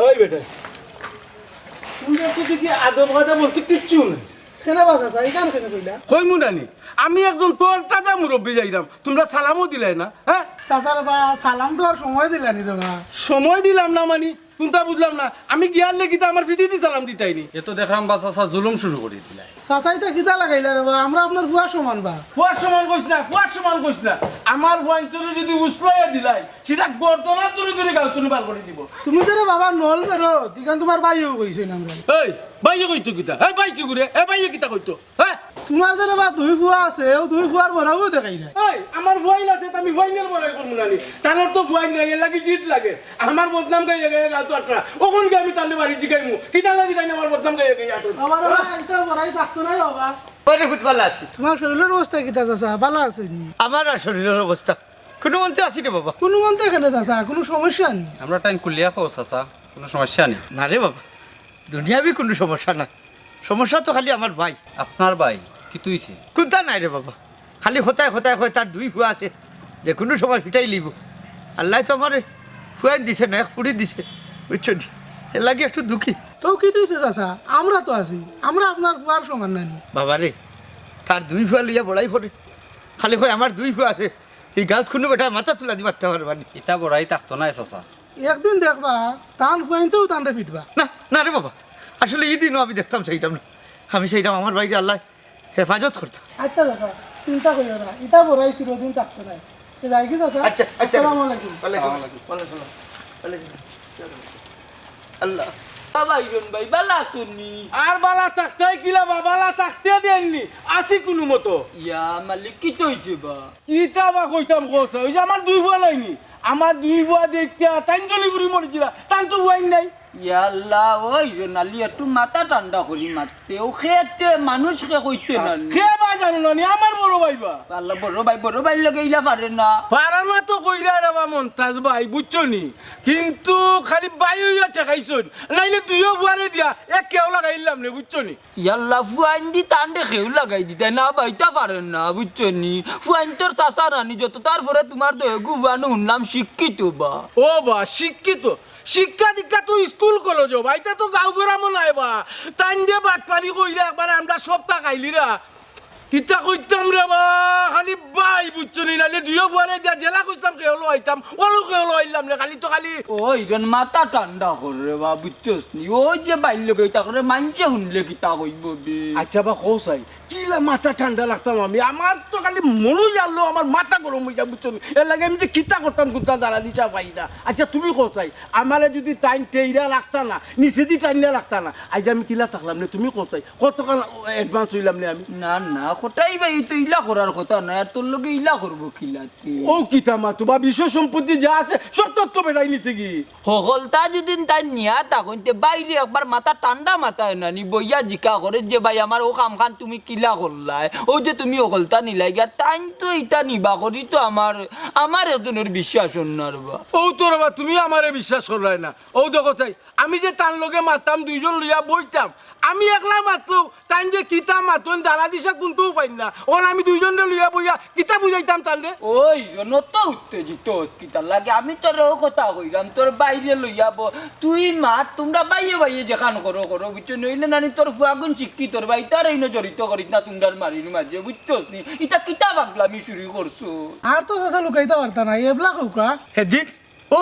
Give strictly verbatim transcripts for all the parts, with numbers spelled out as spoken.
ওই বেটা, তোমরা তো দেখি আদব কায়দা বলতে কিচ্ছু নাই। কেনে বা চাচা, ইখান কেনে কইলা? কইমু নানি, আমি একজন তরতাজা মুরব্বি যাইরাম, তোমরা সালামও দিলায় না, হ্যাঁ? চাচা রে বা, সালাম দেওয়ার সময় দিলানি রে বা। সময় দিলাম না মানি, কুনতা বুঝলাম না। আমি গিয়ার লেগি তো আমার ফিতিদি সালাম দিতাইনি। এ তো দেখরাম বা চাচা জুলুম শুরু করি দিলায়। চাচা ইতা কিতা লাগাইলা রে বা, আমরা আপনার ফুয়ার সমান বা। ফুয়ার সমান কইস না, ফুয়ার সমান কইস না। আমার ফুয়াইন্তরে যদি উছলাইয়া দিলায়, সিধা গর্দনা ধরি ধরি গাঁও তুনি বার করি দিব। তুমি তো রে বাবা নল বেরো, ইখান তুমার ভাইও কইছইন আমরারে। এই, ভাইয়ে কইতো কিতা? এই ভাই কি করে? এই ভাইয়ে কিতা কইতো? হ্যাঁ? তুমার যে রে বা দুই ফুয়া আছে, অউ দুই ফুয়ার বড়াও দেখাই নাই। এই, আমার ফুয়াইন আছে, তে আমি ফুয়াইনের বড়াই করমু নানি। তানর তো ফুয়াইন নাই, এর লাগি জিদ লাগে। আমার বদনাম গাইয়া গাইয়া গাঁও তো আটরা। অখন গিয়া আমি তানরে বাড়ি জিগাইমু। কিতা লাগি তাইন আমার বদনাম গাইয়া গাইয়া আটরা? বাবা রে বা, ইতা বড়াই থাকতো নায় বাবা। ওরে পুত, বালা আছি। তুমার শরীলর অবস্থা কিতা চাচা? বালা আছইন নি? আমার আর শরীলর অবস্থা কুনুমন্তে আছি রে বাবা। কুনুমন্তে কেনে চাচা? কুনু সমস্যা নি? আমরার টাইন খুলিয়া কও চাচা, কুনু সমস্যা নি? না রে বাবা, দুনিয়াবি কুনু সমস্যা না। সমস্যা তো খালি আমার ভাই। আপনার ভাই? কিতা অইছে? কুনতা নাই রে বাবা, খালি কথায় কথায় কয় তার দুই ফুয়া আছে, যে কুনু সময় ফিটাইলিবো। আল্লায় তো আমারে ফুয়াইন দিছে না, এক ফুড়ি দিছে, বুঝছো নি? এর লাগি একটু দুঃখী। তো কিতা অইছে চাচা, আমরা তো আছি, আমরা আপনার ফুয়ার সমান নানি। বাবা রে, তার দুই ফুয়া লইয়া বড়াই করে, খালি কয় আমার দুই ফুয়া আছে, ই গাঁওত কুনু বেটায় মাথা তুলা দি পারতা পারবা নি। ইতা বড়াই থাকতো নায় চাচা। একদিন দেখবা, তান ফুয়াইন্তেউ তানরে ফিটবা। না, না রে বাবা, আসলে ই দিনও আমি দেখতাম চাইরাম না। আমি চাইরাম আমার ভাইরে আল্লায় হেফাজত করতা। আচ্ছা চাচা, চিন্তা করিও না, ইতা বড়াই চিরদিন থাকতো নায়। তে যাইগি চাচা? আচ্ছা, আচ্ছা। আসসালামু আলাইকুম। ওয়ালাইকুম আসসালাম। ওয়ালাইকুম আসসালাম। ওয়ালাইকুম আসসালাম। আল্লাহ। বাবা ইরন ভাই, বালা আছইন নি? আর বালা থাকতায় কিলা বা, বালা থাকতে দেইন নি। আছি কুনুমতো। ইয়া মালিক, কিতা অইছে বা? কিতা বা কইতাম কও চাই, অউ যে আমার দুই ফুয়া নায় নি, আমার দুই ফুয়া দেখিয়া তাইন জ্বলি পুড়ি মরিছিলা, তান তো ফুয়াইন নাই। ইয়া আল্লাহ, ওই রে নালি, একটু মাথা ঠান্ডা করি মাততে, অউ খেতে মানুষ কে কইতে না নি। কে বা জানো না নি, আমার বড় ভাই বা। আল্লাহ, বড় ভাই, বড় ভাইর লগে ইলা পারে না। পারে না তো কইরা রে বা মন্তাজ ভাই, বুঝছো নি? কিন্তু খালি ভাই অইয়া ঠেকাইছইন, নাইলে দুইও ফুয়ারে দিয়া এক কেও লাগাইলাম নে, বুঝছো নি? ইয়াল্লা, ফুয়াইন্দি তানরে কেউ লাগাই দিতায় না, বাইতা পারের না, বুঝছো নি? ফুয়াইন্তর চাচা নানি যত, তারপরে তুমার দুইগু ফুয়াইন হুনলাম শিক্ষিত বা। ও বা, শিক্ষিত? শিক্ষা দীক্ষা তো স্কুল কলেজো বা, ইতা তো গাঁও গেরামো নায় বা। তাইন যে বাটপারি কইরা একবারে আমরা সবতা খাইলিরা। কিতা কইতাম রে বা, খালি ভাই বুঝছো নি, নাইলে দুইও ফুয়ারে দিয়া জেলা কইতাম কেউ লইতাম, অলো কেউ লইলাম রে, খালি তো খালি। ওই রে, মাথা ঠান্ডা কর রে বা, বুঝছস নি? ওই যে ভাইর লগে ইতা করে মাইনষে হুনলে কিতা কইবো বে? আচ্ছা বা কও চাই, কিলা মাথা ঠান্ডা রাখতাম আমি? আমার তো খালি মনো জানলো আমার মাথা গরম অইযায়, বুঝছো নি? এর লাগি আমি যে কিতা করতাম কুন্তা দাঁড়া দিশা পাই না। আচ্ছা তুমি কও চাই, আমারে যুদি তাইন টেইরা রাখতা না, নিচেদি টাইনা রাখতা না, আইজ আমি কিলা থাকলাম নে? তুমি কও চাই, কতখান advance অইলাম নে আমি? না, না, কটাই ভাই, ই তো ইলা করার কথা নায়, আর তোর লগে ইলা করবো কিলাতে? ও কিতা মা, তুমার বিষয় সম্পত্তি যা আছে, সব তথ্য বেটাই নিছে গি? হকলতা যুদি তাইন নিয়া থাকইন, তে ভাইরে একবার মাথা ঠান্ডা মাথায় নানি, বইয়া জিকা করে যে, "ভাই, আমার অউ কামখান তুমি কিলা করলায়? অউ যে তুমি হকলতা নিলায় গি, আর তাইন তো ইতা নিবা করি তো আমার, আমার একজনর বিশ্বাস অর না রে বা।" অউ তো রে বা, তুমি আমারে বিশ্বাস করলায় না। অউ দেখো চাই, আমি যে তান লগে মাততাম, দুইজন লইয়া বইতাম, আমি একলা মাতলেও তাইন যে কিতা মাতইন, দাঁড়া দিশা কুন্তাউ পাইন না। অখন আমি দুইজনরে লইয়া বইয়া কিতা বুঝাইতাম তানরে? ওই, অত উত্তেজিত অস কিতার লাগি? আমি তোরে অউ কথা কইরাম, তোর ভাইরে লইয়া ব-, তুই মাত, তুমরা ভাইয়ে ভাইয়ে যেখান করো করো, বুঝছো নি? অইলে নানি তোর ফুয়াগুন শিক্ষিত রে বা, ইতারে ইনো জড়িত করিস না তুমরার মারির মাঝে, বুঝছস নি? ইতা কিতা পাগলামি শুরু করছো? আর তো চাচা লুকাইতা পারতা না, এবলা কউক্কা। হেদিন ও,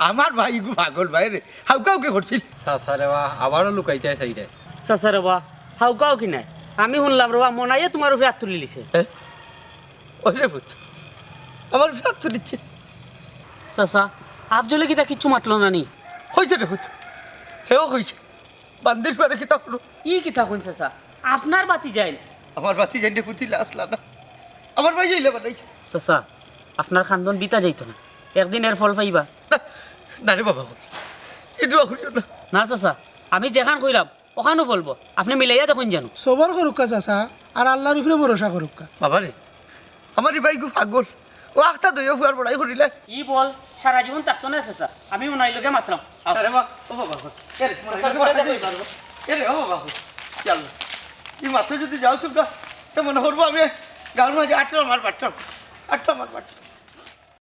আমার ভাইগু পাগল ভাইরে, হাউকাউকি করছিল। চাচা রে বা, আবারও লুকাইতায় চাইরায়। চাচা রে বা, হাউকাউকি নায়। আমি হুনলাম রে বা, মনাইয়ে তুমার উপরে আত তুলিলিছে। এ? ওই রে পুত, আমার উপরে আত তুলিছে। চাচা, আফজলে কিতা কিচ্ছু মাতলো না নি? কইছে রে পুত, হেও কইছে। বান্দির পরে কিতা করো? ই কিতা কইন চাচা? আপনার ভাতিজাইন? আমার ভাতিজাইন রে পুত, ইলা আছলা না। আমার ভাইয়ে ইলা বানাইছে। চাচা, আপনার কান্দন বৃথা যাইতো না, একদিন এর ফল পাইবা। না, না রে বাবা, ই দোয়া করিও না। না চাচা, আমি যেখান কইরাম, অখানউ ফলবো। আপনে মিলাইয়া দেখইন জানো। সবর করুক্কা চাচা, আর আল্লার উপরে ভরসা করুক্কা। বাবা রে, আমার ই ভাইগু পাগল। অউ আখতা দইও ফুয়ার বড়াই করিলে। ই বল সারা জীবন থাকতো না চাচা, আমি উনাইর লগে মাতরাম। আও। আরে মা, ও বাবা, এরে, মনে চাচা, হয় পরে মাথা যাবো। যাইবার। এরে, ও বাবা, ইয়াল্লা। ই মাথা যুদি যাও চুপ না, তে মনে করবো আমি গাঁওর মাঝে আটটা আমার বাট্টা। আটটা আমার বাট্টা।